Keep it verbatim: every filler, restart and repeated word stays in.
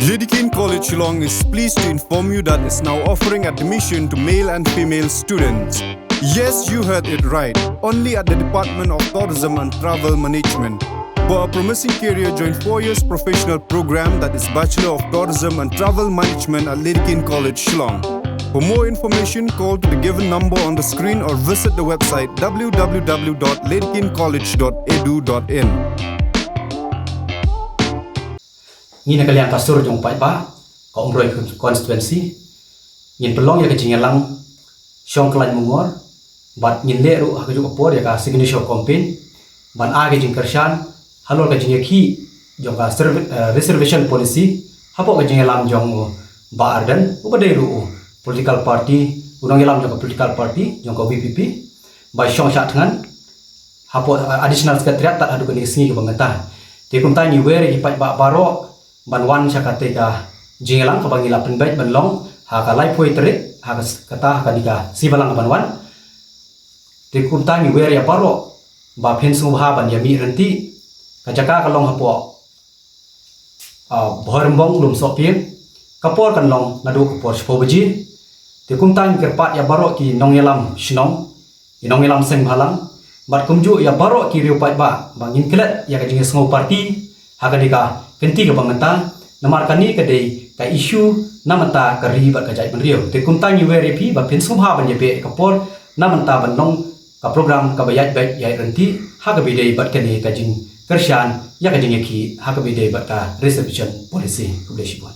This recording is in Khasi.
Dedekind College Shillong is pleased to inform you that it's now offering admission to male and female students. Yes, you heard it right. Only at the Department of Tourism and Travel Management. For a promising career, join four years professional program, that is Bachelor of Tourism and Travel Management at Dedekind College Shillong. For more information, call to the given number on the screen or visit the website w w w dot dedekind college dot e d u dot i n. Ngi na ka liang ka sur jong paidbah ka Umroi constituency, ngin pynlong ïa ka jingïalang shong ka lain mungor, bad ngin leh ruh ha kajuh ka por ïa ka signature campaign ban ai ka jingkyrshan halor ka jingïakhih jong ka reservation policy hapoh ka jingïalam jong u Bah Ardent, uba dei ruh u political party, u nongïalam jong ka political party jong ka VPP, ba shong shah thngan hapoh Additional Secretariat tad haduh kane ka sngi kaba mynta. Te kumta ngi wer ïa ki paidbah baroh ban wan sha kata ka jingïalang kaba ngi la pynbeit ban long ha ka laiphew tarik, ha kata ha kane ka sngi balang ban wan. Te kumta ngi wer ïa baroh ba phin sngewbha ban ïa mih ryntih. Ka jaka ka long hapoh Bhoirymbong, Lumsohpieng. Ka por kan long naduh ka por shiphew baje. Te kumta ngi kyrpad ïa baroh ki nongïalam shnong, ki nongïalam seng bhalang, bad kumjuh ïa baroh ki riew paidbah ba ngin klet ïa ka jingïasngew party ha kane ka kynti kaba mynta, namar kane ka dei ka issue na bynta ka ri bad ka jaitbynriew. Te kumta ngi wer ïa phi ba phin sngewbha ban ïa beh ïa ka por na bynta ban long ka program kaba ïaid beit ïaid ryntih ha kaba ïadei bad kane ka jingkyrshan ïa ka jingïakhih ha kaba ïadei bad ka reservation policy. Khublei shibun.